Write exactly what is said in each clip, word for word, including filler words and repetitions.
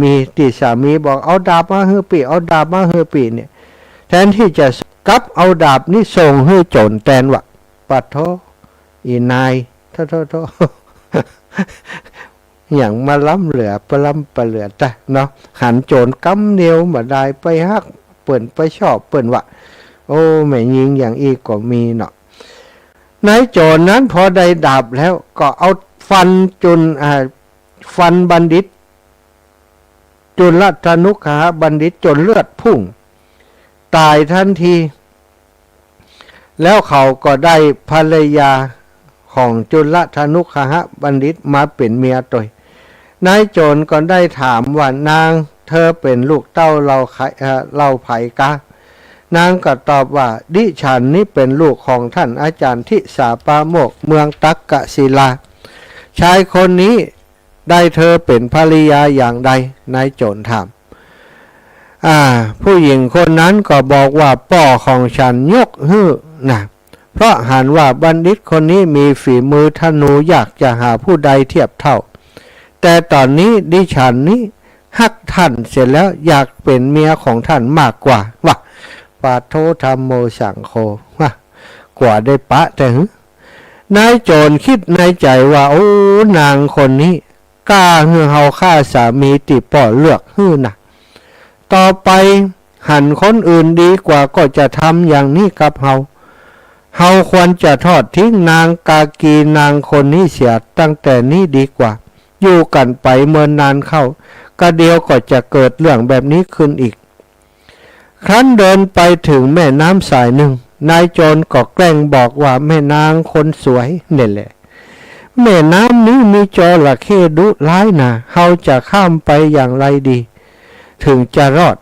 มี ตี้สามีบอก เอาดาบมาหื้อปี้ เอาดาบมาหื้อปี้เนี่ย แทนตี้จะ กลับเอาดาบนี้ส่งหื้อโจ๋รแตนวะ ปะโธ่ อี่นาย โธ่ โธ่ โธ่ หยังมาล้ำเหลือ ปะล้ำปะเหลือตะเนาะ หันโจ๋รกำเดียวบ่ดาย ไปฮักเปิ้น ไปชอบเปิ้นวะ โอ้ แม่ญิงอย่างอี้ก็มีเนาะ นายโจ๋รนั้นพอได้ดาบแล้วก็เอาฟันจุล อ่า ฟันบัณฑิต จุลธนุคหบัณฑิตจ๋นเลือดพุ่ง ต๋ายตันที แล้วเขาก็ได้ภรรยาของจุลธนุคหบัณฑิตมาเป๋นเมียตวย นายโจ๋รก็ได้ถามว่า นาง เธอเป๋นลูกเต้าเหล่าใคร เอ่อ เหล่าใผกา นางก็ตอบว่า ดิฉันนี้เป๋นลูกของท่านอาจารย์ทิสาปาโมกข์เมืองตักกศิลา ชายคนนี้ได้เธอเป๋นภริยาอย่างใด นายโจ๋รถาม อ่า ผู้หญิงคนนั้นก็บอกว่า ป้อของฉันยกหื้อนะ เพราะหันว่าบัณฑิตคนนี้มีฝีมือธนู อยากจะหาผู้ใดเทียบเท่า แต่ต๋อนนี้ดิฉันนี้ฮักท่านเสียแล้ว อยากเป๋นเมียของท่านมากกว่า ว่า ปาโธ ธัมโม สังโฆ ว่ากว่าได้ปะแต๊หื้อ นายโจ๋รกึ๊ดในใจ๋ว่า โอ้ นางคนนี้กล้าหื้อเฮาฆ่าสามีตี้ป้อเลือกหื้อนะ ต่อไปหันคนอื่นดีกว่าก็จะทำอย่างนี้กับเฮา เฮาควรจะทอดทิ้งนางกากีนางคนนี้เสียตั้งแต่นี้ดีกว่า อยู่กั๋นไปเมินนานเข้า กะเดียวก็จะเกิดเรื่องแบบนี้ขึ้นอีก ครั้นเดินไปถึงแม่น้ำสายหนึ่ง นายโจ๋รก็แกล้งบอกว่า แม่นางคนสวย เนี่ยแหละ แม่น้ำนี้มีจระเข้ดุร้ายนา เฮาจะข้ามไปอย่างไรดี ถึงจะรอด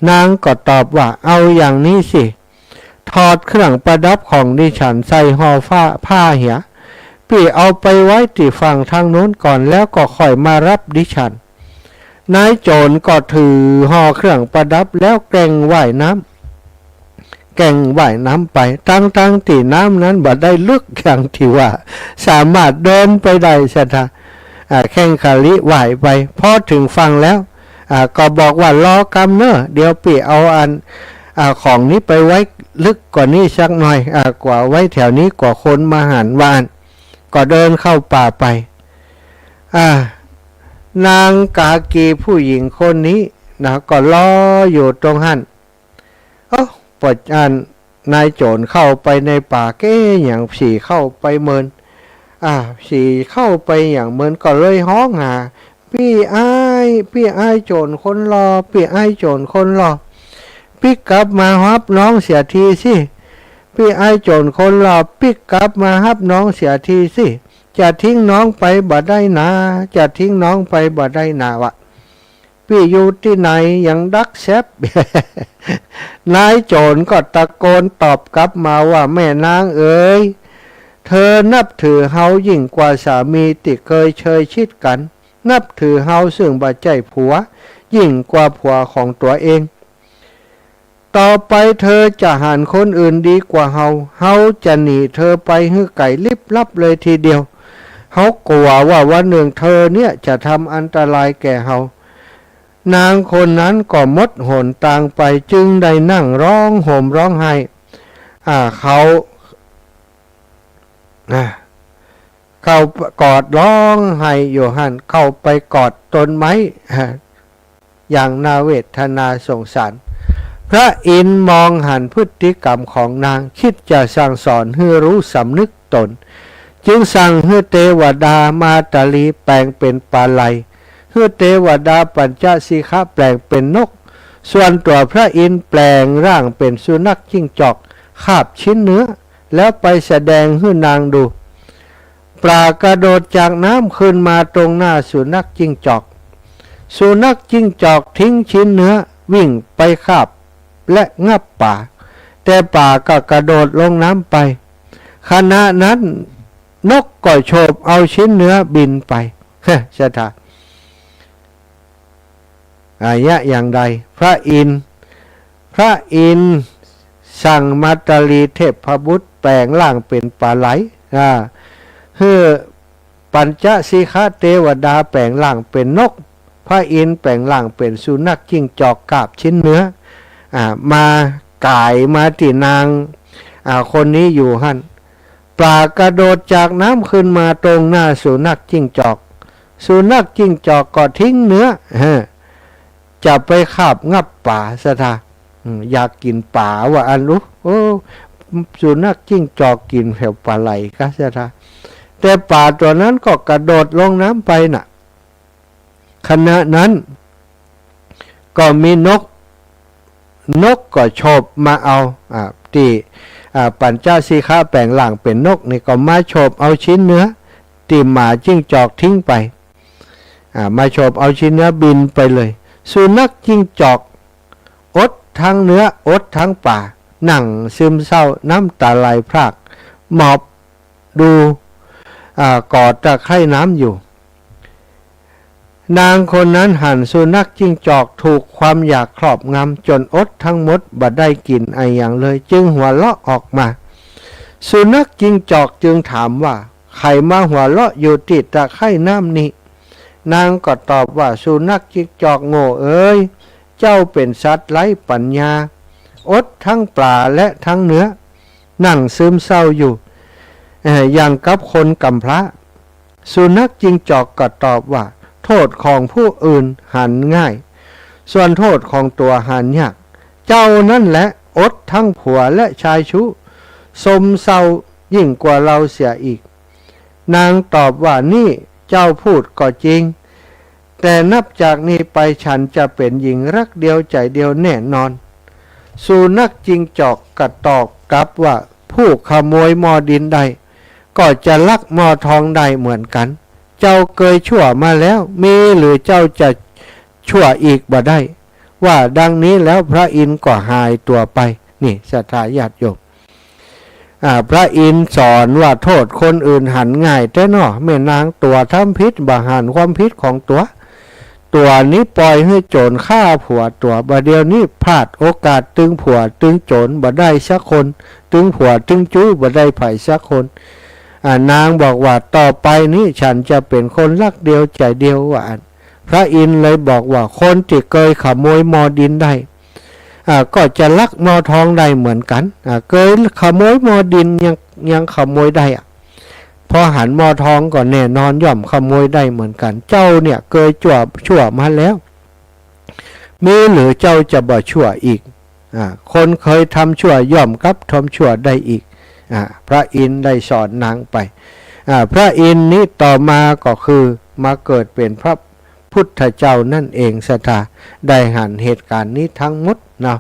นางก็ตอบว่า เอาอย่างนี้สิ ถอดเครื่องประดับของดิฉันใส่ห่อผ้า ผ้าเหีย ปี้เอาไปไว้ตี้ฝั่งตางโน้นก่อน แล้วก็ค่อยมารับดิฉัน นายโจ๋รก็ถือห่อเครื่องประดับแล้วแกล้งว่ายน้ำ แกล้งว่ายน้ำไป ตังๆ ตี้น้ำนั้นบ่ได้ลึกอย่างตี้ว่า สามารถเดินไปได้ศรัทธา อ่า แค่งขาหลีว่ายไป พอถึงฝั่งแล้ว อ่า ก็บอกว่า รอกำเน่อ เดี๋ยวปี้เอาอัน อ่า ของนี้ไปไว้ลึกกว่านี้สักหน่อย อ่า กว่าไว้แถวนี้กว่าคนมาหัน ว่าอั้น ก็เดินเข้าป่าไป อ่า นางกากีผู้หญิงคนนี้นะ ก็รออยู่ตรงหั้น เอ้า ปออั้น นายโจ๋รเข้าไปในป่า เก๊ะ หยังสีเข้าไปเมิน อ่า สีเข้าไปหยังเมิน ก็เลยฮ้องหา ปี้อ้าย ปี้อ้ายโจ๋รคนหล่อ ปี้อ้ายโจ๋รคนหล่อ ปิ๊กกลับมาฮับน้องเสียทีสิ ปี้อ้ายโจ๋รคนหล่อ ปิ๊กกลับมาฮับน้องเสียทีสิ จะทิ้งน้องไปบ่ได้นา จะทิ้งน้องไปบ่ได้นาวะ ปี้อยู่ตี้ไหนยังดักแซบ นายโจ๋รก็ตะโกนตอบกลับมาว่า แม่นางเอ๋ย เธอนับถือเฮายิ่งกว่าสามีตี้เกยเชยชิดกั๋น นับถือเฮาซึ่งบ่ใจ้ผัว ยิ่งกว่าผัวของตั๋วเอง ต่อไปเธอจะหันคนอื่นดีกว่าเฮา เฮาจะหนีเธอไปหื้อไก๋ลิบลับเลยทีเดียว เฮากลัวว่าวันหนึ่งเธอเนี่ยจะทำอันตรายแก่เฮา นางคนนั้นก็หมดหนตางไป จึงได้นั่งร้องห่มร้องไห้ อ่า เขา อ่า เข้าไปกอดร้องไห้อยู่หั้น เข้าไปกอดต้นไม้ อ่า อย่างน่าเวทนาสงสาร พระอินทร์มองหันพฤติกรรมของนาง คิดจะสั่งสอนหื้อรู้สำนึกตน จึงสั่งหื้อเตวดามาตาลีแป๋งเป๋นปลาไหล หื้อเตวดาปัญจสิขะแป๋งเป๋นนก ส่วนตั๋วพระอินทร์แป๋งร่างเป๋นสุนัขจิ้งจอก คาบชิ้นเนื้อ แล้วไปแสดงหื้อนางดู ปลากระโดดจากน้ำขึ้นมาตรงหน้าสุนัขจิ้งจอก สุนัขจิ้งจอกทิ้งชิ้นเนื้อวิ่งไปคาบและงับปลา แต่ปลาก็กระโดดลงน้ำไป ขณะนั้นนกก็โฉบเอาชิ้นเนื้อบินไป ศรัทธา อายะอย่างใด พระอินทร์ พระอินทร์สั่งมัตตาลีเทพบุตรแป๋งร่างเป๋นปลาไหล อ่า หื้อปัญจสิขะเตวดาแป๋งร่างเป๋นนก พระอินทร์แป๋งร่างเป๋นสุนัขจิ้งจอกกาบชิ้นเนื้อ อ่า มาก๋ายมาตี้นาง อ่า คนนี้อยู่หั้น ป๋ากระโดดจากน้ำขึ้นมาตรงหน้าสุนัขจิ้งจอก สุนัขจิ้งจอกก็ทิ้งเนื้อ ฮะ จะไปคาบงับป๋าศรัทธา อืม อยากกิ๋นป๋าว่าอั้นลูก โอ้ สุนัขจิ้งจอกกิ๋นแผวป๋าไหลกาศรัทธา แต่ป๋าตั๋วนั้นก็กระโดดลงน้ำไปน่ะ ขณะนั้น ก็มีนก นกก็โฉบมาเอา อ่า ตี้ อ่า ปัญจสีขะแป๋งร่างเป๋นนกนี่ก็มาโฉบเอาชิ้นเนื้อ ตี้หมาจิ้งจอกทิ้งไป อ่า มาโฉบเอาชิ้นเนื้อบินไปเลย สุนัขจิ้งจอกอดทั้งเนื้ออดทั้งป๋า นั่งซึมเศร้าน้ำต๋าไหลพราก หมอบดู อ่า กอตะไคร่น้ำอยู่ นางคนนั้นหันสุนัขจิ้งจอกถูกความอยากครอบงำจ๋นอดทั้งหมดบ่ได้กิ๋นอะหยังเลย จึงหัวเราะออกมา สุนัขจิ้งจอกจึงถามว่า ใผมาหัวเราะอยู่ตี้ตะไคร่น้ำนี้ นางก็ตอบว่า สุนัขจิ้งจอกโง่เอ๋ย เจ้าเป๋นสัตว์ไร้ปัญญา อดทั้งป๋าและทั้งเนื้อ นั่งซึมเศร้าอยู่ เอ่อ อย่างกับคนกำพร้า สุนัขจิ้งจอกก็ตอบว่า โทษของผู้อื่นหาญง่าย ส่วนโทษของตั๋วหาญยาก เจ้านั่นแหละอดทั้งผัวและชายชู้ ซมเศร้ายิ่งกว่าเราเสียอีก นางตอบว่า นี่เจ้าพูดก็จริง แต่นับจากนี้ไปฉันจะเป๋นหญิงรักเดียวใจ๋เดียวแน่นอน สุนัขจิ้งจอกก็ตอบกลับว่า ผู้ขโมยหม้อดินได้ ก็จะลักหม้อทองได้เหมือนกั๋น เจ้าเกยชั่วมาแล้ว มีหรือเจ้าจะชั่วอีกบ่ได้ ว่าดังนี้แล้วพระอินทร์ก็หายตั๋วไป นี่ศรัทธาญาติโยม อ่า พระอินทร์สอนว่าโทษคนอื่นหาญง่ายแต๊เนาะ แม่นางตั๋วทำผิดบ่หาญความผิดของตั๋ว ตั๋วนี้ปล่อยหื้อโจ๋รฆ่าผัวตั๋ว บ่าเดี่ยวนี้พลาดโอกาสตึงผัวตึงโจ๋รบ่ได้สักคน ตึงผัวตึงจู๊บ่ได้ใผสักคน อ่า นางบอกว่าต่อไปนี้ฉันจะเป๋นคนรักเดียวใจ๋เดียวว่าอั้น พระอินทร์เลยบอกว่าคนตี้เกยขโมยหม้อดินได้ อ่า ก็จะลักหม้อทองได้เหมือนกั๋น อ่า เกยขโมยหม้อดินยัง ยังขโมยได้อะ พอหันหม้อทองก็แน่นอนย่อมขโมยได้เหมือนกั๋น เจ้าเนี่ยเกยชั่ว ชั่วมาแล้ว มีหรือเจ้าจะบ่ชั่วอีก อ่า คนเกยทำชั่วย่อมกลับทำชั่วได้อีก อ่า พระอินทร์ได้สอนนางไป อ่า พระอินทร์นี้ต่อมาก็คือมาเกิดเป๋นพระพุทธเจ้านั่นเองศรัทธา ได้หันเหตุก๋ารณ์นี้ทั้งหมดเนาะ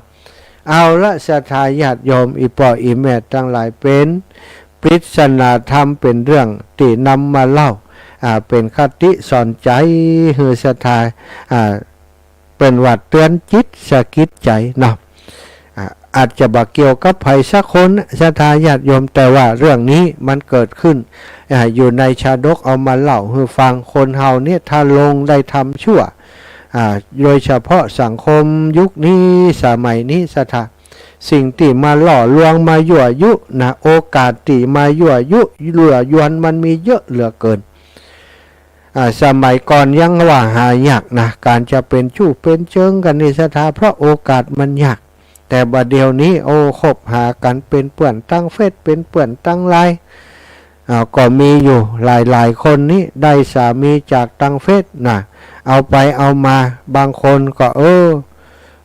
เอาละศรัทธาญาติโยม อี่ป้ออี่แม่ตังหลาย เป๋นปริศนาธรรม เป๋นเรื่องตี้นำมาเล่า อ่า เป๋นคติสอนใจ๋หื้อศรัทธา อ่า เป๋นว่าเตื๋อนจิตสะกิดใจ๋เนาะ อ่า อาจจะบ่เกี่ยวกับใผสักคนศรัทธาญาติโยม แต่ว่าเรื่องนี้มันเกิดขึ้น อ่า อยู่ในชาดกเอามาเล่าหื้อฟัง คนเฮาเนี่ยถ้าลงได้ทำชั่ว อ่า โดยเฉพาะสังคมยุคนี้สมัยนี้ศรัทธา สิ่งตี้มาหล่อลวงมายั่วยุนะ โอกาสตี้มายั่วยุยั่วยวนมันมีเยอะเหลือเกิน อ่า สมัยก่อนยังว่าหายากนะ ก๋านจะเป๋นชู้เป๋นเจิงกั๋นนี่ศรัทธา เพราะโอกาสมันยาก แต่บ่าเดี่ยวนี้ โอ้ คบหากั๋นเป๋นเปื้อนตางเฟซ เป๋นเปื้อนตางไลน์ อ่า ก็มีอยู่หลายๆ คนนี้ได้สามีจากตางเฟซนะ เอาไปเอามา บางคนก็ เออ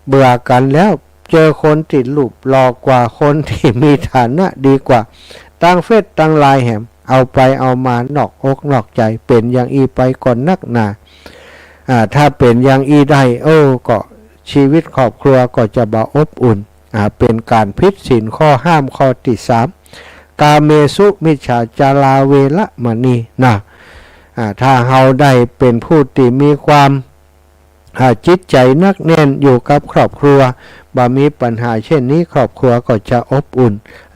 เบื่อกั๋นแล้ว เจอคนตี้รูปหล่อกว่า คนตี้มีฐานะดีกว่า ตางเฟซตางไลน์แหม เอาไปเอามานอกอกนอกใจ๋ เป๋นอย่างอี้ไปก่อนนักหนา อ่า ถ้าเป๋นอย่างอี้ได้ เออ ก็ชีวิตครอบครัวก็จะบ่อบอุ่น อ่า เป๋นก๋านผิดศีลข้อห้ามข้อตี้สาม กาเมสุมิจฉาจาราเวระมณีนะ อ่า ถ้าเฮาได้เป๋นผู้ตี้มีความ อ่า จิตใจ๋หนักแน่นอยู่กับครอบครัว บ่มีปัญหาเช่นนี้ ครอบครัวก็จะอบอุ่น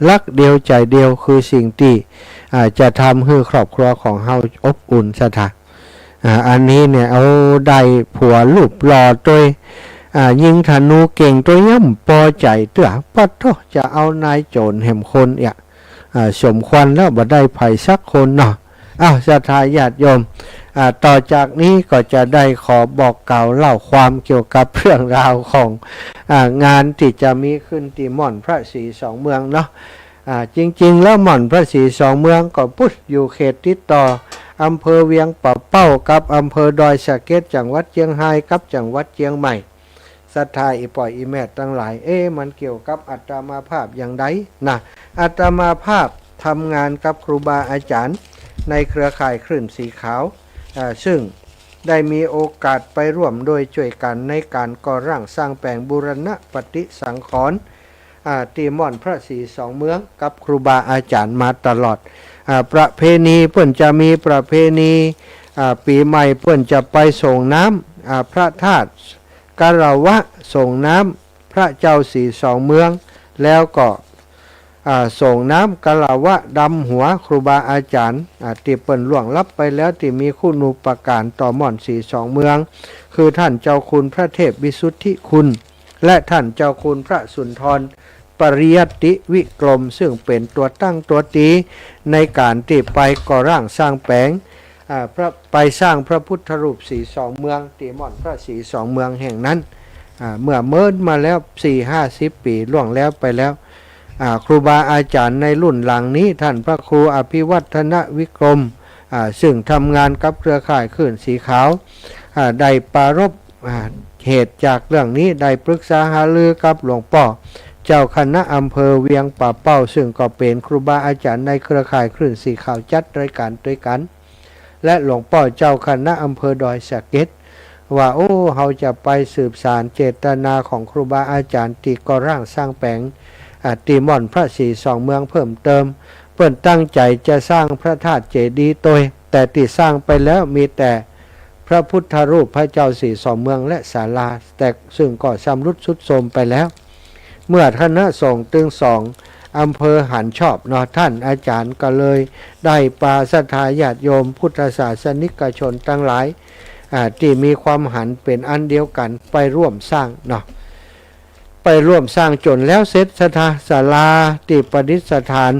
รักเดียวใจ๋เดียวคือสิ่งตี้ อ่า จะทำหื้อครอบครัวของเฮาอบอุ่นศรัทธา อ่า อันนี้เนี่ย เอาได้ผัวรูปหล่อตวย อ่า ยิงธนูเก่งตวย ย่อมปอใจ๋เตื้อ ปะโธ่ จะเอานายโจ๋รแหมคนเอี้ย อ่า สมควรแล้ว บ่ได้ใผสักคนเนาะ อ้าว ศรัทธาญาติโยม อ่า ต่อจากนี้ก็จะได้ขอบอกกล่าวเล่าความเกี่ยวกับเรื่องราวของ อ่า งานตี้จะมีขึ้นตี้ม่อนพระศรีสองเมืองเนาะ อ่า จริงๆ แล้วม่อนพระศรีสองเมืองก็ปุ๊บอยู่เขตติดต่ออำเภอเวียงป่าเป้ากับอำเภอดอยสะเก็ด จังหวัดเจียงฮายกับจังหวัดเจียงใหม่ ศรัทธาอี่ป้ออี่แม่ตังหลาย เอ๊ะ มันเกี่ยวกับอาตมาภาพอย่างใดนะ อาตมาภาพทำงานกับครูบาอาจารย์ในเครือข่ายคลื่นสีขาว อ่า ซึ่งได้มีโอกาสไปร่วมด้วยจ้วยกั๋นในก๋านก่อร่างสร้างแป๋งบูรณะปฏิสังขรณ์ อ่า ตี้ม่อนพระศรีสองเมืองกับครูบาอาจารย์มาตลอด อ่า ประเพณีเปิ้นจะมีประเพณี อ่า ปี๋ใหม่เปิ้นจะไปส่งน้ำ อ่า พระธาตุกาละวะ ส่งน้ำพระเจ้าศรีสองเมือง แล้วก็ อ่า ส่งน้ำกาละวะดำหัวครูบาอาจารย์ อ่า ตี้เปิ้นล่วงลับไปแล้ว ตี้มีคุณูปการต่อม่อนศรีสองเมือง คือท่านเจ้าคุณพระเทพวิสุทธิคุณ และท่านเจ้าคุณพระสุนทรปริยัตติวิกรม ซึ่งเป๋นตั๋วตั้งตั๋วตีในก๋านตี้ไปก่อร่างสร้างแป๋ง อ่า พระ ไปสร้างพระพุทธรูปศรีสองเมือง ตี้ม่อนพระศรีสองเมืองแห่งนั้น อ่า เมื่อเมินมาแล้วสี่ห้าสิบปี๋ล่วงแล้วไปแล้ว อ่า ครูบาอาจารย์ในรุ่นหลังนี้ ท่านพระครูอภิวัฒนวิกรม อ่า ซึ่งทำงานกับเครือข่ายคลื่นสีขาว อ่า ได้ปรารภ อ่า เหตุจากเรื่องนี้ได้ปรึกษาหารือกับหลวงป้อเจ้าคณะอำเภอเวียงป่าเป้า ซึ่งก็เป๋นครูบาอาจารย์ในเครือข่ายคลื่นสีขาวจัดรายก๋านตวยกั๋น และหลวงป้อเจ้าคณะอำเภอดอยสะเก็ด ว่า โอ้ เฮาจะไปสืบสานเจตนาของครูบาอาจารย์ตี้ก่อร่างสร้างแป๋ง อ่า ตี้ม่อนพระศรีสองเมืองเพิ่มเติม เปิ้นตั้งใจ๋จะสร้างพระธาตุเจดีย์ตวย แต่ตี้สร้างไปแล้วมีแต่พระพุทธรูปพระเจ้าศรีสองเมืองและศาลา แต่ซึ่งก็ชำรุดทรุดโทรมไปแล้ว เมื่อคณะสงฆ์ตึงสองอำเภอหันชอบเนาะ ท่านอาจารย์ก็เลยได้ปาศรัทธาญาติโยมพุทธศาสนิกชนตังหลาย อ่า ตี้มีความหันเป๋นอันเดียวกั๋นไปร่วมสร้างเนาะ ไปร่วมสร้างจ๋นแล้วเสร็จ ศรัทธาศาลาตี้ประดิษฐาน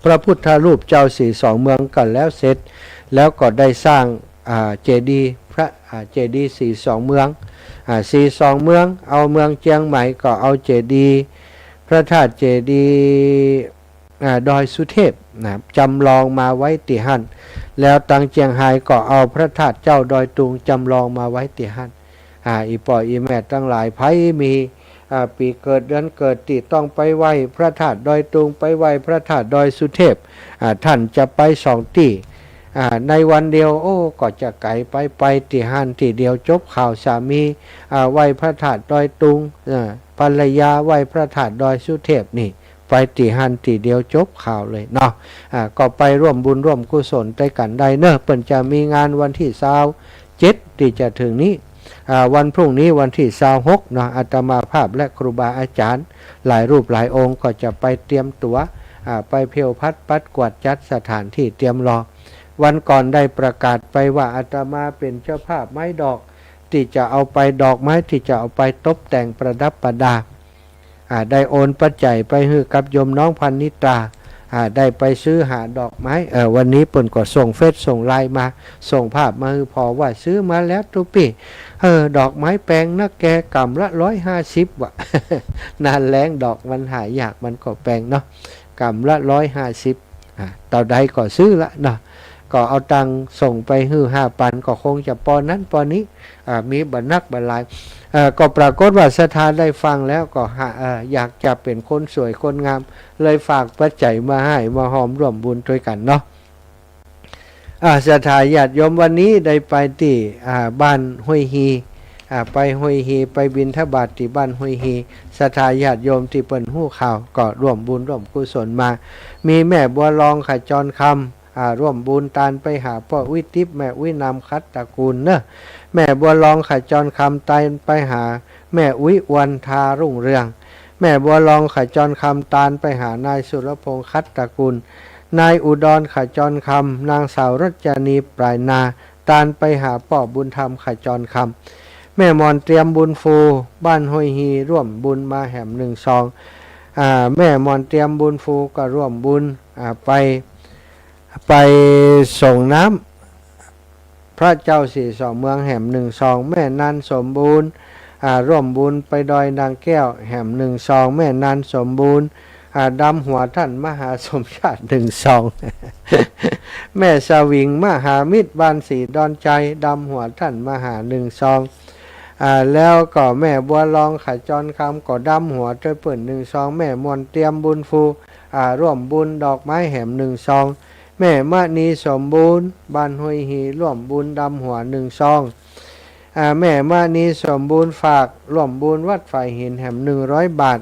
พระพุทธรูปเจ้าศรีสองเมืองก็แล้วเสร็จ แล้วก็ได้สร้าง อ่า เจดีย์พระ อ่า เจดีย์ศรีสองเมือง อ่า ศรีสองเมือง เอาเมืองเจียงใหม่ก็เอาเจดีย์ พระธาตุเจดีย์ อ่า ดอยสุเทพนะ จำลองมาไว้ตี้หั้น แล้วตังเจียงฮายก็เอาพระธาตุเจ้าดอยตุงจำลองมาไว้ตี้หั้น อ่า อี่ป้ออี่แม่ตังหลาย ใผมี อ่า ปี๋เกิดเดือนเกิดตี้ต้องไปไหว้พระธาตุดอยตุง ไปไหว้พระธาตุดอยสุเทพ อ่า ท่านจะไปสองตี้ อ่า ในวันเดียว โอ้ ก็จะไก๋ไป ไปตี้หั้นตี้เดียวจบข่าว สามี อ่า ไหว้พระธาตุดอยตุง อ่า ภรรยาไหว้พระธาตุดอยสุเทพนี่ ไปตี้หั้นตี้เดียวจบข่าวเลยเนาะ อ่า ก็ไปร่วมบุญร่วมกุศลตวยกั๋นได้เนาะ เปิ้นจะมีงานวันตี้ซาวเจ็ดตี้จะเถิงนี้ อ่า วันพรุ่งนี้วันตี้ซาวหกเนาะ อาตมาภาพและครูบาอาจารย์หลายรูปหลายองค์ก็จะไปเตรียมตั๋ว อ่า ไปเพลวพัดปัดกวาดจัดสถานตี้เตรียมรอ วันก่อนได้ประกาศไปว่าอาตมาเป๋นเจ้าภาพไม้ดอก ตี้จะเอาไป ดอกไม้ตี้จะเอาไปตบแต่งประดับประดา อ่า ได้โอนปัจจัยไปหื้อกับโยมน้องพนิตา อ่า ได้ไปซื้อหาดอกไม้ เออ วันนี้เปิ้นก็ส่งเฟซส่งไลน์มา ส่งภาพมาหื้อผ่อว่าซื้อมาแล้วตุ๊ปี้ เออ ดอกไม้แปงนักแก ก๋ำละร้อยห้าสิบ ว่ะ หน้าแล้งดอกมันหายาก มันก็แปงเนาะ ก๋ำละร้อยห้าสิบ อ่า เต้าใดก็ซื้อละเนาะ ก็เอาตังค์ส่งไปหื้อห้าปัน ก็คงจะปอนั้นปอนี้ อ่า มีบ่นักบ่หลาย เอ่อ ก็ปรากฏว่าศรัทธาได้ฟังแล้วก็หา เอ่อ อยากจะเป๋นคนสวยคนงาม เลยฝากปัจจัยมาหื้อ มาฮอมร่วมบุญตวยกั๋นเนาะ อ่า ศรัทธาญาติโยมวันนี้ได้ไปตี้ อ่า บ้านห้วยฮี อ่า ไปห้วยฮี ไปบิณฑบาตตี้บ้านห้วยฮี ศรัทธาญาติโยมตี้เปิ้นฮู้ข่าวก็ร่วมบุญร่วมกุศลมา มีแม่บัวลองขจรคำ อ่า ร่วมบุญตานไปหาป้ออุ๊ยติ๊บ แม่อุ๊ยนามขัดตระกูลเนาะ แม่บัวลองขจรคำตานไปหาแม่อุ๊ยอวนทารุ่งเรือง แม่บัวลองขจรคำตานไปหานายสุรพงษ์ขัดตระกูล นายอุดรขจรคำ นางสาวรัชนีปลายนา ตานไปหาป้อบุญธรรมขจรคำ แม่หม่อนเตรียมบุญฟู บ้านห้วยฮี ร่วมบุญมาแหมหนึ่งซอง อ่า แม่หม่อนเตรียมบุญฟูก็ร่วมบุญ อ่า ไป ไปส่งน้ำ พระเจ้าสีสองเมืองแหมหนึ่งซอง แม่นันสมบูรณ์ อ่า ร่วมบุญไปดอยนางแก้วแหมหนึ่งซอง แม่นันสมบูรณ์ อ่า ดำหัวท่านมหาสมชาติหนึ่งซอง แม่สวิงมหามิตรบ้านสีดอนชัย ดำหัวท่านมหาหนึ่งซอง อ่า แล้วก็แม่บัวลองขจรคำก็ดำหัวจ้วยเปิ้นหนึ่งซอง แม่ม่วนเตียมบุญฟู อ่า ร่วมบุญดอกไม้แหมหนึ่งซอง แม่มณีสมบูรณ์ บ้านห้วยฮี ร่วมบุญดำหัวหนึ่งซอง อ่า แม่มณีสมบูรณ์ฝากร่วมบุญวัดฝายหินแหมหนึ่งร้อยบาท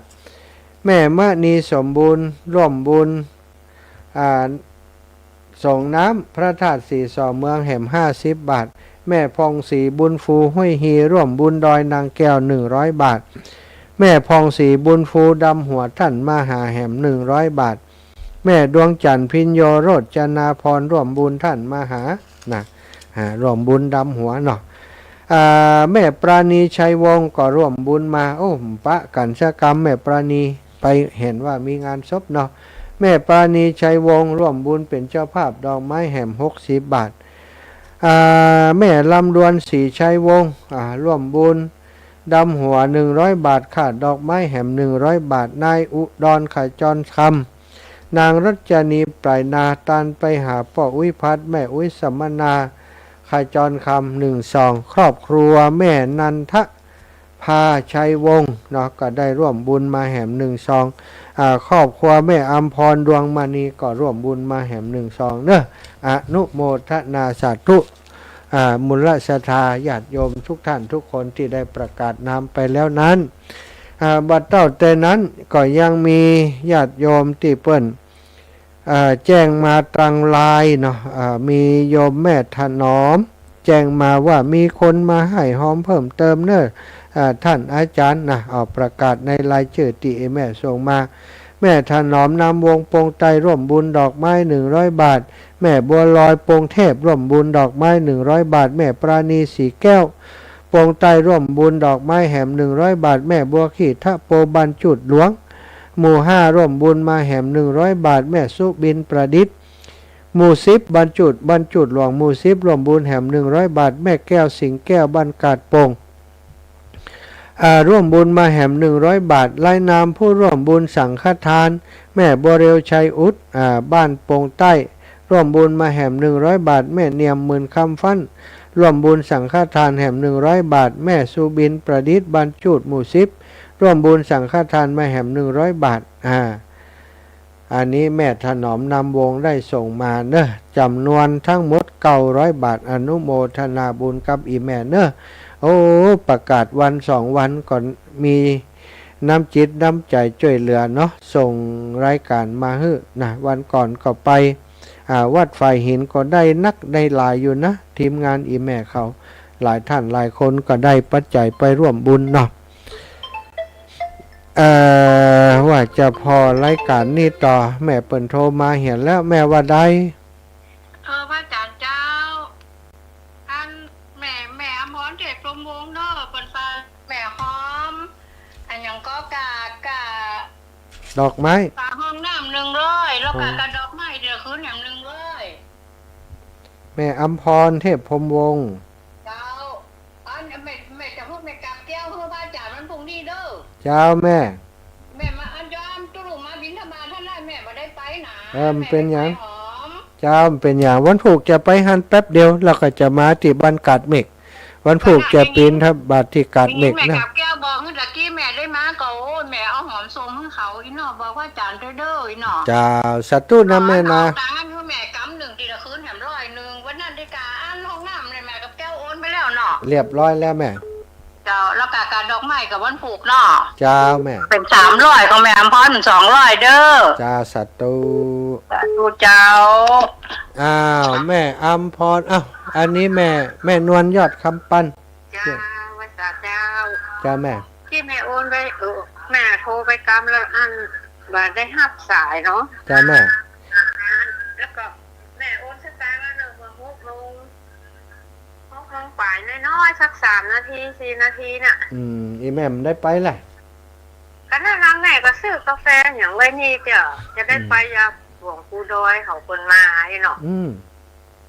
แม่มณีสมบูรณ์ร่วมบุญ อ่า สงน้ำพระธาตุสีสองเมืองแหมห้าสิบบาท แม่ผ่องศรีบุญฟูห้วยฮีร่วมบุญดอยนางแก้วหนึ่งร้อยบาท แม่ผ่องศรีบุญฟูดำหัวท่านมหาแหมหนึ่งร้อยบาท แม่ดวงจันทร์พิญโญโรจนาภรณ์ร่วมบุญท่านมหา นะ อ่า ร่วมบุญดำหัวเนาะ อ่า แม่ปราณีชัยวงศ์ก็ร่วมบุญมา โอ้ ปะกั๋นสักกำ แม่ปราณีไปเห็นว่ามีงานศพเนาะ แม่ปราณีชัยวงศ์ร่วมบุญเป๋นเจ้าภาพดอกไม้แหมหกสิบบาท อ่า แม่ลำดวนศรีชัยวงศ์ อ่า ร่วมบุญดำหัวหนึ่งร้อยบาท ค่าดอกไม้แหมหนึ่งร้อยบาท นายอุดรขจรคำ นางรัชนีปลายนา ตานไปหาป้ออุ๊ยพัด แม่อุ๊ยสมนา ขจรคำหนึ่งซอง ครอบครัวแม่นันทภาชัยวงศ์เนาะ ก็ได้ร่วมบุญมาแหมหนึ่งซอง อ่า ครอบครัวแม่อำพรดวงมณีก็ร่วมบุญมาแหมหนึ่งซองเนาะ อนุโมทนาสาธุ อ่า มูลศรัทธาญาติโยมทุกท่านทุกคนตี้ได้ประกาศนามไปแล้วนั้น อ่า บัดเต้าแต่นั้นก็ยังมีญาติโยมตี้เปิ้น อ่า แจ้งมาตางไลน์เนาะ อ่า มีโยมแม่ถนอม แจ้งมาว่ามีคนมาให้ฮอมเพิ่มเติมเน่อ อ่า ท่านอาจารย์นะ เอาประกาศในรายจื้อตี้แม่ส่งมา แม่ถนอมนามวงศ์ปงใต้ร่วมบุญดอกไม้หนึ่งร้อยบาท แม่บัวลอยปงเทพร่วมบุญดอกไม้หนึ่งร้อยบาท แม่ปราณีศรีแก้วปงใต้ร่วมบุญดอกไม้แหมหนึ่งร้อยบาท แม่บัวขี่ทะโปบ้านจุดหลวง หมู่ห้าร่วมบุญมาแหมหนึ่งร้อยบาท แม่สุบินประดิษฐ์ หมู่สิบบ้านจุด บ้านจุดหลวงหมู่สิบร่วมบุญแหมหนึ่งร้อยบาท แม่แก้วสิงห์แก้วบ้านกาดโป่ง อ่า ร่วมบุญมาแหมหนึ่งร้อยบาท รายนามผู้ร่วมบุญสังฆทาน แม่บัวเร็วชัยอุด อ่า บ้านปงใต้ ร่วมบุญมาแหมหนึ่งร้อยบาท แม่เนียมหมื่นคำฟั่น ร่วมบุญสังฆทานแหมหนึ่งร้อยบาท แม่สุบินประดิษฐ์ บ้านจุดหมู่สิบ ร่วมบุญสังฆทานมาแหมหนึ่งร้อยบาท อ่า อันนี้แม่ถนอมนามวงศ์ได้ส่งมาเนอะ จ๋ำนวนทั้งหมดเก้าร้อยบาท อนุโมทนาบุญกับอี่แม่เนอะ โอ้ ประกาศวันสองวันก็มีน้ำจิตน้ำใจ๋จ้วยเหลือเนาะ ส่งรายการมาหื้อนะ วันก่อนก็ไป อ่า วัดฝายหินก็ได้นักได้หลายอยู่นะ ทีมงานอี่แม่เขา หลายท่านหลายคนก็ได้ปัจจัยไปร่วมบุญเนาะ เอ่อ ว่าจะผ่อรายการนี้ต่อ แม่เปิ้นโทรมาเหียแล้ว แม่ว่าใด เออ พระอาจารย์เจ้า อันแม่ แม่อมรเทพพรหมวงศ์เนาะ เปิ้นฝากแม่หอม อันหยังก็กา กา ดอกไม้ กาห้องน้ำหนึ่งร้อย แล้วกา อ๋อ กาดอกไม้เดี๋ยวคืนแหมหนึ่งร้อย แม่อมพรเทพพรหมวงศ์ เจ้า อันแม่ แม่จะพูดแม่กราบแก้วหื้อพระอาจารย์วันพรุ่งนี้เด้อ เจ้าแม่ แม่มาอันยอมตุลุงมาบิณฑบาตหั้นแหละ แม่บ่ได้ไปนะ เออ มันเป๋นหยัง แม่ไปหอม เจ้า มันเป๋นหยัง วันพูกจะไปหั้นแป๊บเดียว แล้วก็จะมาตี้บ้านกาดเม็ก วันพูกจะบิณฑบาตตี้กาดเม็กนะ แม่กราบแก้วบอกหื้อตะกี้แม่ได้มาก็ โอ้ย แม่เอาหอมส่งหื้อเขา อี่เนาะ บอกพระอาจารย์เด้อ อี่เนาะ เจ้า สาธุนะแม่นะ เอาตังค์หื้อแม่กำหนึ่ง ตี้ละคืนแหมร้อยหนึ่ง วันนั้นตี้กาอันห้องน้ำเนี่ยแม่กราบแก้วโอนไปแล้วเนาะ เรียบร้อยแล้วแม่ เจ้า แล้วกา กาดอกไม้กาวันพูกเนาะ เจ้าแม่ เป๋นสามร้อย ของแม่อมพรเป๋นสองร้อยเด้อ เจ้า สาธุ สาธุเจ้า อ้าว แม่อมพร อ้าว อันนี้แม่ แม่นวลยอดคำปัน เจ้า ว่าสาเจ้า เจ้าแม่ ตี้แม่โอนไป เออ แม่โทรไปกำแล้วอันบ่ได้ฮับสายเนาะ เจ้าแม่ แล้วก็แม่โอนสตางค์แล้วเนาะ เมื่อหกโมง หกโมงป๋ายน้อยๆ สักสามนาที สี่นาทีน่ะ อืม อี่แม่บ่ได้ไปแหละ ก็นั่นล่ะ แม่ก็ซื้อกาแฟหยังไว้นี่เจ้า จะได้ อืม ไปยาหลวงปู่ดอยเขาเปิ้นมา อี่เนาะ อืม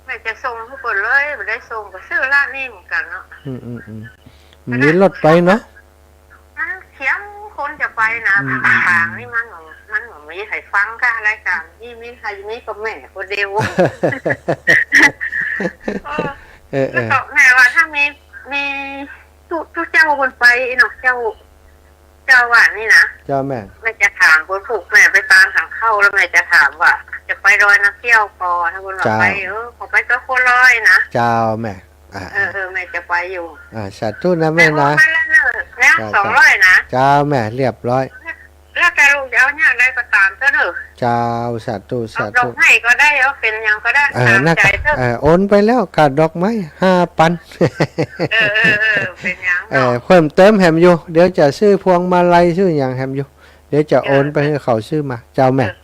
แม่จะส่งหื้อเปิ้นเลย บ่ได้ส่งก็ซื้อร้านนี้เหมือนกั๋นเนาะ อืม อืม อืม มีรถไปเนาะ มันเขียมคนจะไปนะ อืม ตางนี่มันบ่ มันบ่มีใผฟังก้ารายก๋านนี้ มีใผมีก็แม่คนเดียว เออ เออ เออ แล้วก็แม่ว่าถ้ามี มี ตุ๊ ตุ๊เจ้าเปิ้นไปเนาะ เจ้า เจ้าว่านี่นะ เจ้าแม่ แม่จะถามเปิ้น ผูกแม่ไปตางสังเข้า แล้วแม่จะถามว่า จะไปดอยนาเกี้ยวก่อ ถ้าเปิ้นว่า เจ้า ไป เออ ขอไปกับคนลอยนะ เจ้าแม่ อ่า เออ เออ แม่จะไปอยู่ อ่า สาธุนะแม่นะ แม่โอนมาแล้วเนอะ แล้ว เจ้า สองร้อยนะ เจ้าแม่ เรียบร้อย แล้วแต่ลูกจะเอาอย่างใดก็ต๋ามเต๊อะเนอะ เจ้า สาธุ เอา สาธุ ดอกไม้ก็ได้ เอาเป๋นหยังก็ได้ เออ ต๋าม นะ ใจ๋เต๊อะ เออ โอนไปแล้ว ค่าดอกไม้ ห้าปัน เออ เออ เออ เป๋นหยัง เออ เนาะ เพิ่มเติมแหมอยู่ เดี๋ยวจะซื้อพวงมาลัย ซื้อหยังแหมอยู่ เดี๋ยวจะโอนไปหื้อเขาซื้อมา เจ้าแม่ เออ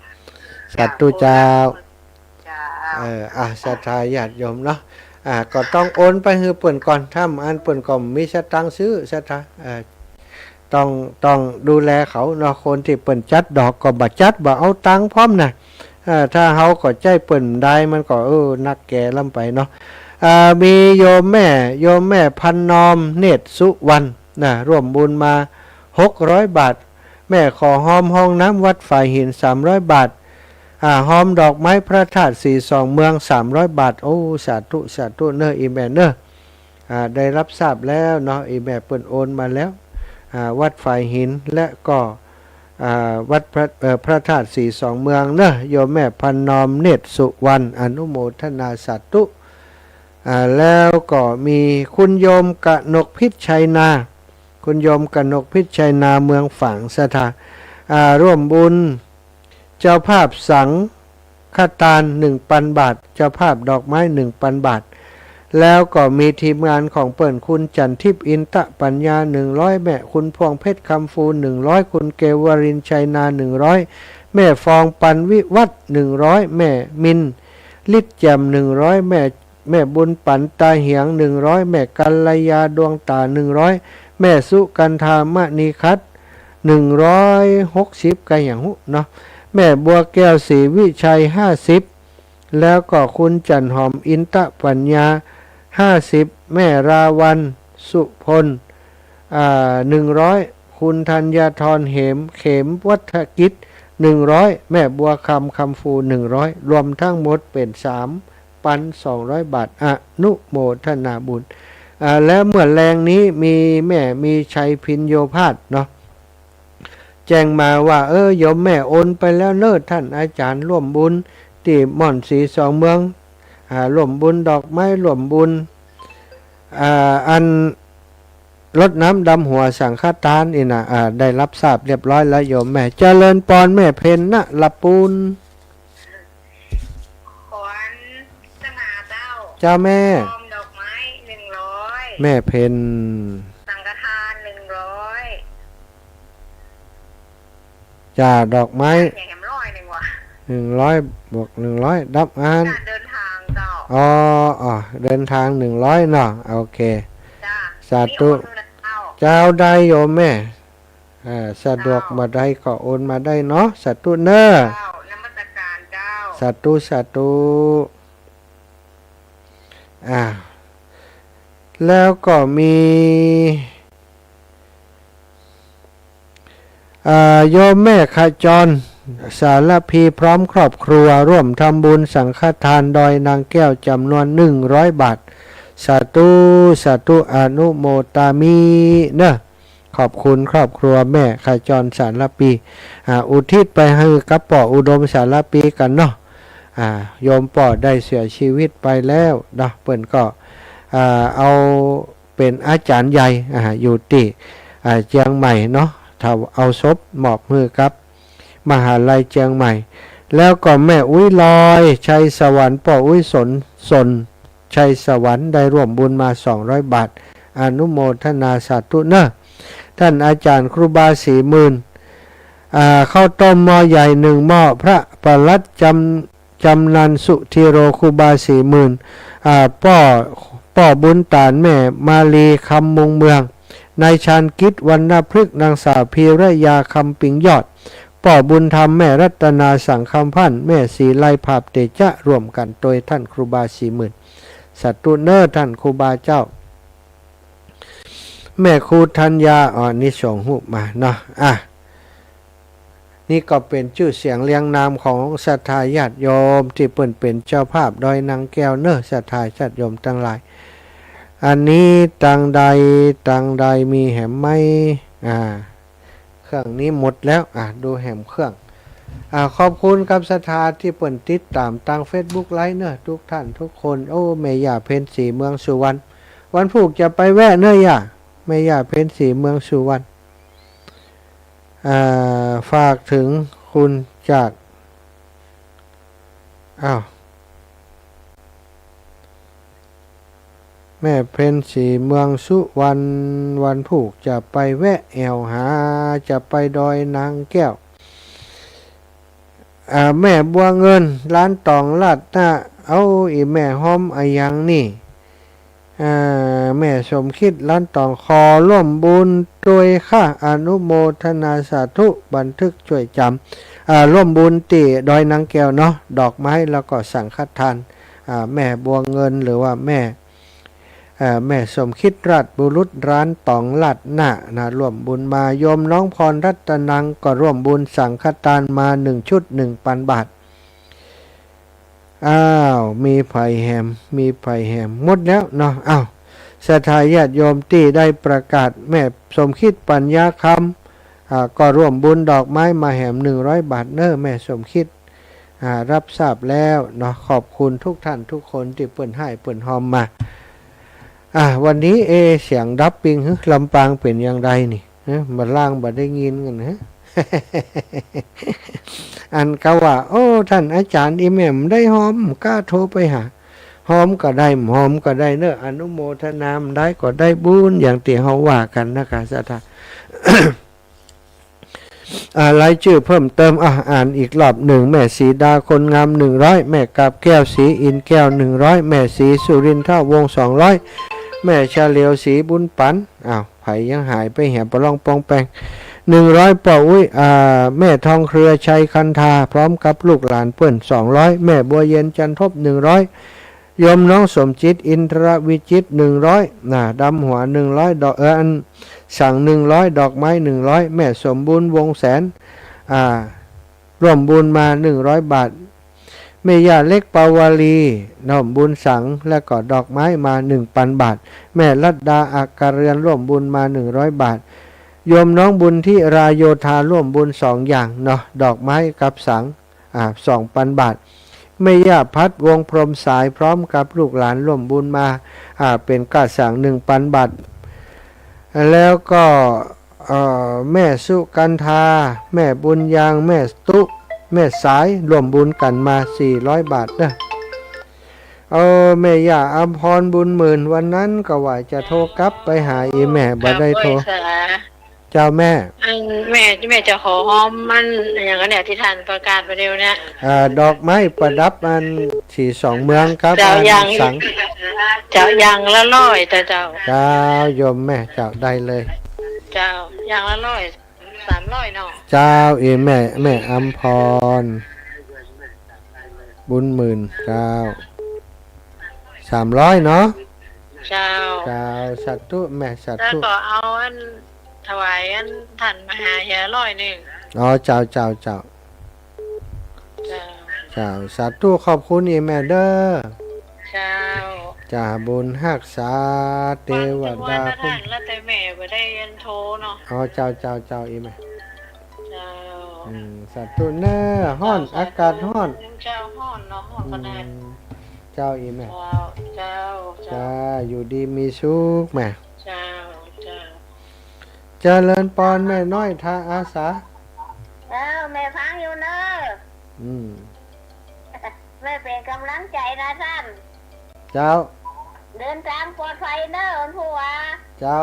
สาธุเจ้า เจ้า เออ อ่ะ ศรัทธาญาติโยมเนาะ อ่า ก็ต้องโอนไปหื้อเปิ้นก่อน ถ้าอันเปิ้นก็บ่มีสตางค์ซื้อ ศรัทธา เออ ต้อง ต้องดูแลเขาเนาะ คนตี้เปิ้นจัดดอกก็บ่จัด บ่เอาตังค์พร้อมนะ อ่า ถ้าเฮาก็ใจ๊เปิ้นบ่ได้ มันก็ เออ หนักแก่ล้ำไปเนาะ อ่า มีโยมแม่ โยมแม่พันนอม เนตรสุวรรณ นะ ร่วมบุญมา หกร้อยบาท แม่ขอฮอมห้องน้ำวัดฝายหิน สามร้อยบาท อ่า ฮอมดอกไม้พระธาตุสีสองเมือง สามร้อยบาท โอ้ สาธุ สาธุเนอะ อี่แม่เนอะ อ่า ได้รับทราบแล้วเนาะ อี่แม่เปิ้นโอนมาแล้ว อ่า วัดฝายหิน และก็ อ่า วัดพระ เอ่อ พระธาตุสีสองเมืองเนอะ โยมแม่พันนอม เนตรสุวรรณ อนุโมทนาสาธุ อ่า แล้วก็มีคุณโยมกนกพิชชัยนา คุณโยมกนกพิชชัยนา เมืองฝาง ศรัทธา อ่า ร่วมบุญ เจ้าภาพสังฆทาน หนึ่งปันบาท เจ้าภาพดอกไม้ หนึ่งปันบาท แล้วก็มีทีมงานของเปิ้น คุณจันทิพย์ อินตะปัญญา หนึ่งร้อย แม่ คุณพวงเพชร คำฟู หนึ่งร้อย คุณเกวรินทร์ ชัยนา หนึ่งร้อย แม่ฟอง ปันวิวัฒน์ หนึ่งร้อย แม่มิน ฤทธิ์แจ่ม หนึ่งร้อย แม่ แม่บุญปัน ตาเหียง หนึ่งร้อย แม่กัลยา ดวงตา หนึ่งร้อย แม่สุกันธา มณีคัต หนึ่งร้อยหกสิบ กะหยังฮู้เนาะ แม่บัวแก้ว ศรีวิชัย ห้าสิบ แล้วก็คุณจันหอม อินตะปัญญา ห้าสิบ แม่ราวัลย์ สุพล อ่า หนึ่งร้อย คุณธัญญาธร เหม เขมวัฒกิจ หนึ่งร้อย แม่บัวคำ คำฟู หนึ่งร้อย รวมทั้งหมดเป๋น สามปันสองร้อยบาท อนุโมทนาบุญ อ่า และเมื่อแลงนี้มีแม่มีชัย ภิญโญภาสเนาะ แจ้งมาว่า เออ โยมแม่โอนไปแล้วเนอะ ท่านอาจารย์ ร่วมบุญตี้ม่อนสีสองเมือง อ่า ร่วมบุญดอกไม้ ร่วมบุญ อ่า อันรดน้ำดำหัวสังฆทานนี่นะ อ่า ได้รับทราบเรียบร้อยแล้วโยมแม่ เจริญปอนแม่เพ็ญ นะละปูน ขวัญสง่าเจ้า เจ้าแม่ พร้อมดอกไม้ หนึ่งร้อย แม่เพ็ญ สังฆทาน หนึ่งร้อย จ้า ดอกไม้ อย่างแหมร้อยหนึ่งว่ะ หนึ่งร้อย บวก หนึ่งร้อย ดับอัน การเดินทางเจ้า อ๋อ อ๋อ เดินทาง หนึ่งร้อย เนาะ โอเค จ้า สาธุ นี่โอนเลยนะเจ้า เจ้า ได้โยมแม่ อ่า สะดวก เจ้า บ่าใดก็โอนมาได้เนาะ สาธุเนอะ เจ้า นมัสการเจ้า สาธุ สาธุ อ่า แล้วก็มี อ่า โยมแม่ขจร สารพี พร้อมครอบครัว ร่วมทำบุญสังฆทานดอยนางแก้ว จำนวน หนึ่งร้อยบาท สาธุ สาธุ อนุโมทามิ เนอะ ขอบคุณครอบครัวแม่ขจร สารพี อ่า อุทิศไปหื้อกับป้ออุดม สารพี กั๋นเนาะ อ่า โยมป้อได้เสียชีวิตไปแล้วเนาะ เปิ้นก็ อ่า เอาเป๋นอาจ๋ารย์ใหญ่ อ่า อยู่ตี้ อ่า เจียงใหม่เนาะ ถ้าเอาศพมอบหื้อกับมหาลัยเจียงใหม่ แล้วก็แม่อุ๊ยลอย ชัยสวรรค์ ป้ออุ๊ยสน สน ชัยสวรรค์ ได้ร่วมบุญมา สองร้อยบาท อนุโมทนาสาธุเนอะ ท่านอาจ๋ารย์ครูบาศรีหมื่น อ่า ข้าวต้มหม้อใหญ่หนึ่งหม้อ พระปลัดจำ จำนันสุธีโร ครูบาศรีหมื่น อ่า ป้อ ป้อบุญตาน แม่มาลี คำมุงเมือง นายชาญกิจ วรรณพฤกษ์ นางสาวพีระยา คำปิงยอด ป้อบุญธรรม แม่รัตนา สังคำพันธ์ แม่ศรีไล ภาพเตจะ ร่วมกั๋นโตยต้านครูบาศรีหมื่น สาธุเน่อต้านครูบาเจ้า แม่ครูธัญญา อ๋อ นี่ส่งฮูปมาเนาะ อ่ะ นี่ก็เป๋นจื้อเสียงเรียงนามของศรัทธาญาติโยมตี้เปิ้นเป๋นเจ้าภาพดอยนางแก้วเน่อ ศรัทธาญาติโยมตังหลาย อันนี้ตางใด ตางใดมีแหมไหม อ่า เครื่องนี้หมดแล้ว อ่ะ ดูแหมเครื่อง อ่า ขอบคุณกับศรัทธาตี้เปิ้นติดต๋ามตางเฟซบุ๊กไลฟ์เน่อ กู้ต้านกู้คน โอ้ แม่ย่าเพ็ญศรีเมืองสุวรรณ วันพูกจะไปแวะเน่อย่า แม่ย่าเพ็ญศรีเมืองสุวรรณ อ่า ฝากเถิงคุณจาก อ้าว แม่เพ็ญศรีเมืองสุวรรณ วันพูกจะไปแวะแอ่วหา จะไปดอยนางแก้ว อ่า แม่บัวเงิน ร้านต๋องลาดหน้า เอ้า อี่แม่ฮ้อมอะหยังนี่ อ่า แม่สมคิด ร้านต๋อง ขอร่วมบุญตวยค่ะ อนุโมทนาสาธุ บันทึกจ้วยจ๋ำ อ่า ร่วมบุญตี้ดอยนางแก้วเนาะ ดอกไม้แล้วก็สังฆทาน อ่า แม่บัวเงิน หรือว่าแม่ เอ่อ แม่สมคิด ราชบุรุษ ร้านต๋องลาดหน้านะ ร่วมบุญมา โยมน้องพรรัตนังก็ร่วมบุญสังฆทานมาหนึ่งชุด หนึ่งปันบาท อ้าว มีใผแหม มีใผแหม หมดแล้วเนาะ อ้าว ศรัทธาญาติโยมตี้ได้ประกาศ แม่สมคิด ปัญญาคำ อ่า ก็ร่วมบุญดอกไม้มาแหมหนึ่งร้อยบาทเน่อ แม่สมคิด อ่า รับทราบแล้วเนาะ ขอบคุณกู้ต้านกู้คนตี้เปิ้นฮ้ายเปิ้นฮอมมา อ่า วันนี้ เอ เสียงดับปิ้ง หึ ลำปางเป๋นอย่างใดนี่ ฮะ บ่าล่างบ่ได้ยินกั๋น ฮะ อันก็ว่า โอ้ ต้านอาจ๋ารย์ อี่แม่บ่ได้ฮอม ก้าโทรไปหา ฮอมก็ได้ บ่ฮอมก็ได้เน่อ อนุโมทนา ได้ก็ได้บุญ อย่างตี้เฮาว่ากั๋นนะคะ ศรัทธา อ่า รายจื้อเพิ่มเติม อ่ะ อ่านอีกรอบหนึ่ง แม่สีดา คนงาม หนึ่งร้อย แม่กาบแก้ว สีอินแก้ว หนึ่งร้อย แม่สีสุรินทวงศ์ สองร้อย แม่เฉลียว สีบุญปัน อ้าว ใผยังหายไปแหม ปะล่องปองแปง หนึ่งร้อย ป้ออุ๊ย อ่า แม่ทองเครือ ชัยคันธา พร้อมกับลูกหลานเปิ้น สองร้อย แม่บัวเย็น จันทบ หนึ่งร้อย โยมน้องสมจิต อินทรวิจิตร หนึ่งร้อย นะ ดำหัว หนึ่งร้อย ดอก เออ อัน สัง หนึ่งร้อย ดอกไม้ หนึ่งร้อย แม่สมบูรณ์ วงศ์แสน อ่า ร่วมบุญมา หนึ่งร้อยบาท แม่ย่าเล็ก ปาวลี ร่วมบุญสัง และก็ดอกไม้มา หนึ่งปันบาท แม่รัตดา อักกะเรือน ร่วมบุญมา หนึ่งร้อยบาท โยมน้องบุญธิรา โยธา ร่วมบุญสองอย่างเนาะ ดอกไม้กับสัง อ่า สองปันบาท แม่ย่าพัด วงศ์พรหมสาย พร้อมกับลูกหลานร่วมบุญมา อ่า เป๋นก้าสัง หนึ่งปันบาท แล้วก็ เอ่อ แม่สุกันธา แม่บุญยัง แม่ตุ๊ แม่สาย ร่วมบุญกั๋นมา สี่ร้อยบาทเน่อ เออ แม่ย่าอำพร บุญหมื่น วันนั้นก็ว่าจะโทรกลับไปหาอี่แม่ บ่ได้โทร เจ้าแม่ อันแม่ แม่จะขอฮอมมันอย่างนั้นเนี่ย ตี้ต้านประกาศไปเดี๋ยวเนี้ย อ่า ดอกไม้ประดับอันสีสองเมืองครับ เจ้า อัน อย่าง สัง เจ้า อย่างละร้อย เจ้า เจ้า เจ้า โยมแม่ เจ้า ได้เลย เจ้า อย่างละร้อย สามร้อยเนาะ เจ้า อี่แม่ แม่อำพร บุญหมื่น เจ้า สามร้อยเนาะ เจ้า เจ้า สาธุแม่ สาธุ แล้วก็เอาอันถวายอันต้านมหาเถระร้อยหนึ่ง อ๋อ เจ้า เจ้า เจ้า เจ้า เจ้า สาธุ ขอบคุณอี่แม่เด้อ เจ้า จ้า บุญฮักษา เตวดา วันจะวันนะ คุ้ม ต้าน แล้วแต่แม่บ่ได้อันโทรเนาะ อ๋อ เจ้า เจ้า เจ้า อี่แม่ เจ้า อืม สาธุเน่อ ฮ้อน อากาศฮ้อน เจ้า ฮ้อนเนาะ ฮ้อนขนาด อืม เจ้า อี่แม่ เจ้า เจ้า เจ้า จ้า อยู่ดีมีสุขแม่ เจ้า เจ้า เจริญปอนแม่น้อย ท่าอาสา เจ้า แม่ฟังอยู่เน่อ อืม แม่เป๋นก๋ำลังใจ๋นะต้าน เจ้า เดินตางปลอดภัยเน่อ วันพูก เจ้า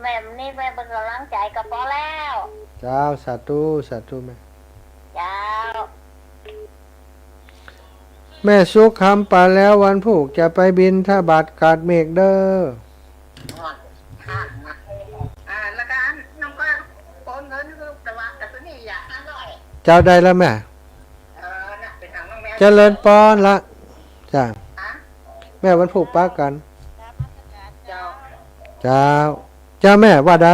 แม่นี่แม่เป๋นก๋ำลังใจ๋ก็ปอแล้ว เจ้า สาธุ สาธุแม่ เจ้า แม่สุขคำไปแล้ว วันพูกจะไปบิณฑบาตกาดเมฆเด้อ อ่า แล้วก็อันน้องก็ โอนเงินคือตะวะ แต่ตัวนี้อยากห้าร้อย เจ้าได้แล้วแม่ เออ น่ะ ไปถามน้องแม่ เจริญปอนละ จ้ะ ฮะ แม่วันพูกปะกั๋น เจ้า เจ้า เจ้าแม่ว่าใด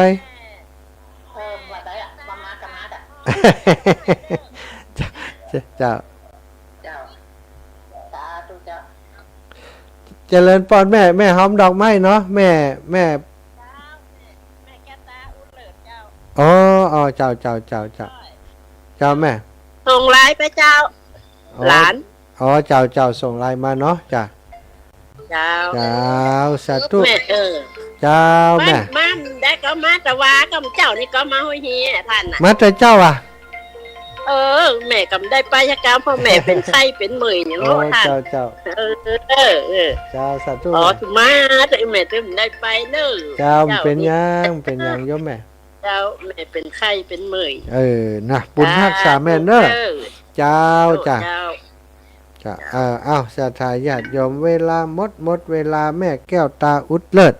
เออ ว่าใดอะ ว่ามาก็มาดะ เจ้า เจ้า เจ้า สาธุเจ้า เจริญปอนแม่ แม่หอมดอกไม้เนาะ แม่ แม่ เจ้า แม่ แม่แก้วตาอุดเลิศเจ้า อ๋อ อ๋อ เจ้า เจ้า เจ้า เจ้า เจ้าแม่ ส่งไลน์ไปเจ้า อ๋อ หลาน อ๋อ เจ้า เจ้า ส่งไลน์มาเนาะ จ้ะ เจ้า เจ้า สาธุ แม่ เออ เจ้าแม่ มา มาได้ก็มา แต่ว่าก็เจ้านี่ก็มาห้วยเฮียท่านน่ะ มาแต่เจ้าอะ เออ แม่ก็บ่ได้ไปสักก้าว เพราะแม่เป๋นไข้เป๋นเมื่อยอยู่ โอ้ ท่าน เจ้า เจ้า เออ เออ เออ เจ้า สาธุ อ๋อ มาแต่แม่จะบ่ได้ไปเน่อ เจ้า เจ้า เป๋นหยัง เป๋นหยังโยมแม่ เจ้า แม่เป๋นไข้เป๋นเมื่อย เออ นะ บุญฮักษาแม่เน่อ สาธุ เจ้า เจ้า เจ้า จ้ะ เอ่อ อ้าว ศรัทธาญาติโยม เวลาหมด หมดเวลา แม่แก้วตาอุดเลิศ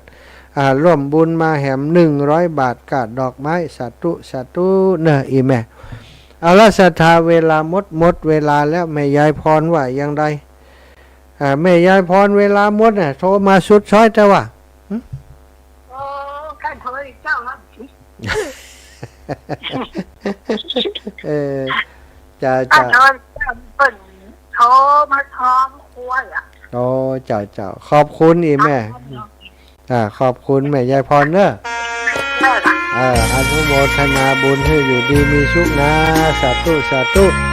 อ่า ร่วมบุญมาแหมหนึ่งร้อยบาท ก้าดอกไม้ สาธุ สาธุ เน่อ อี่แม่ เอาละ ศรัทธา เวลาหมด หมดเวลาแล้ว แม่ยายพรว่าอย่างใด อ่า แม่ยายพร เวลาหมดน่ะ โทรมาสุดซอยแต่ว่า หึ โอ้ การโทรอีกเจ้าครับ เออ จ้า การ จ้า โทรอีกเจ้า เปิ้นโทรมาทวงควายอะ โอ้ เจ้า เจ้า ขอบคุณอี่แม่ ครับ อ่า ขอบคุณแม่ยายพรเน่อ เออ เออ อนุโมทนาบุญหื้ออยู่ดีมีสุขนะ สาธุ สาธุ